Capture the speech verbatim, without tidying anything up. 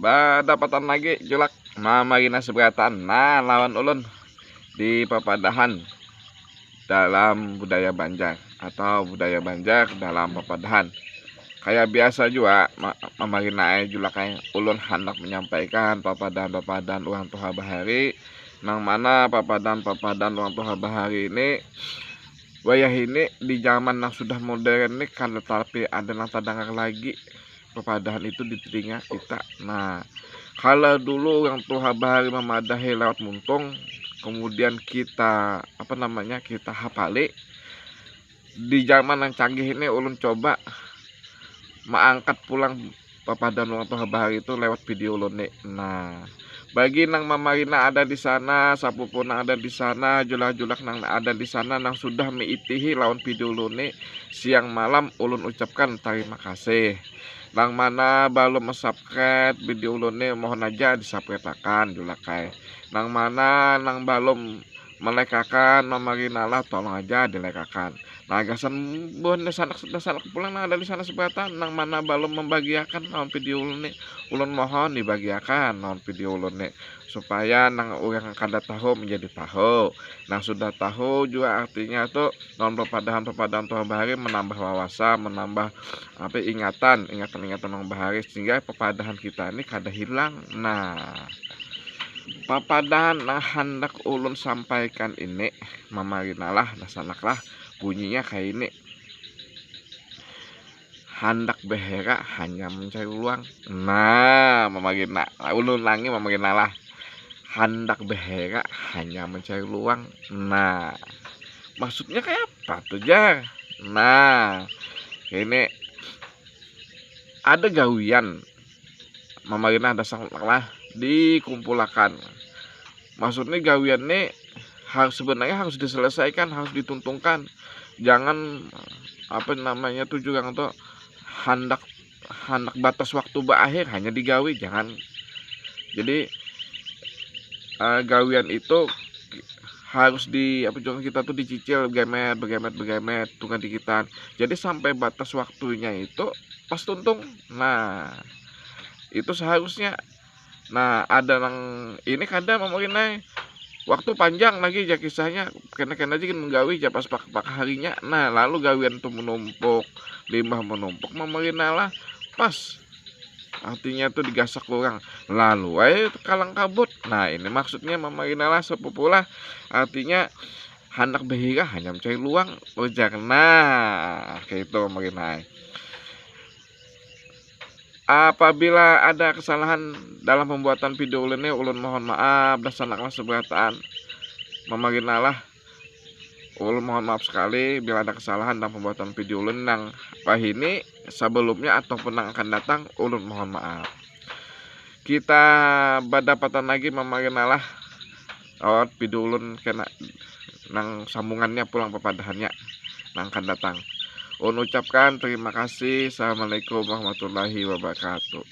Badapatan lagi julak Mama Gina seberataan. Nah, lawan ulun di papadahan dalam budaya Banjar atau budaya Banjar dalam papadahan. Kayak biasa juga, ma- Mama Gina ai julak ai, ulun handak menyampaikan papadahan-papadahan urang tuha bahari, nang mana papadahan-papadahan urang tuha bahari ini wayah ini di zaman yang sudah modern ini kada tapi ada nang tadangar lagi papadahan itu di telinga kita. Nah, kalau dulu urang tuha bahari mamadahi lewat muntung, kemudian kita, apa namanya, kita hapali, di zaman yang canggih ini ulun coba maangkat pulang papadahan urang tuha bahari itu lewat video ulun ni. Nah, bagi nang Mama Gina ada di sana, sapupu nang ada di sana, julak-julak nang ada di sana nang sudah meitihi lawan video ulun ni siang malam, ulun ucapkan tarima kasih. Nang mana balum subscribe video ulun ni, mohon aja di subscribe akan julak ai. Nang mana nang balum melekakan Mama Gina lah, tolong aja dilekakan. Nah, gasan buhan dasanak dasanak pulang nang ada di sana seberataan, nang mana balum membagiakan lawan video ulun ni, ulun mohon dibagiakan lawan video ulun ni, supaya nang urang kada tahu menjadi tahu, nang sudah tahu juga artinya tu lawan papadahan-papadahan tuha bahari menambah wawasan, menambah apa, ingatan, ingatan-ingatan nang bahari, sehingga papadahan kita ini kada hilang. Nah, papadahan nang handak ulun sampaikan ini, Mama Gina lah, dasanak lah, bunyinya kayak ini. Handak behera hanya mencari luang. Nah, Mama Gina, ulun ulangi, Mama Gina lah. Handak behera hanya mencari luang. Nah, maksudnya kayak apa tuh, jar? Nah, ini ada gawian, Mama Gina, dasanak lah, dikumpulakan. Maksudnya gawian ni harus, sebenarnya harus diselesaikan, harus ditungtungkan. Jangan, apa namanya tuh, juga tuh handak handak batas waktu berakhir hanya digawi, jangan. Jadi, eh, gawian itu harus di, apa juga, kita tuh dicicil, begemet, begemet, begemet, tunggal dikitan. Jadi sampai batas waktunya itu pas tuntung. Nah, itu seharusnya. Nah, ada nang ini kada, Mama Gina ai, waktu panjang lagi ja kisahnya, kena-kena aja gin menggawi ja pas pak pak harinya. Nah, lalu gawian tuh menumpuk, limbah menumpuk, Mama Gina lah, pas artinya tuh digasak orang, lalu ai kalang kabut. Nah, ini maksudnya, Mama Gina lah, sepupu lah, artinya handak behira hanya mencari luang, ujar. Nah, kayak itu, Mama Gina ai. Apabila ada kesalahan dalam pembuatan video ulun ni, ulun mohon maaf, dasanak lah seberataan, Mama Gina lah. Ulun mohon maaf sekali bila ada kesalahan dalam pembuatan video ulun nang wahini sebelumnya ataupun nang akan datang, ulun mohon maaf. Kita badapatan lagi, Mama Gina lah, lewat video ulun kena nang sambungannya pulang, papadahannya nang akan datang. Ulun ucapkan terima kasih. Assalamualaikum warahmatullahi wabarakatuh.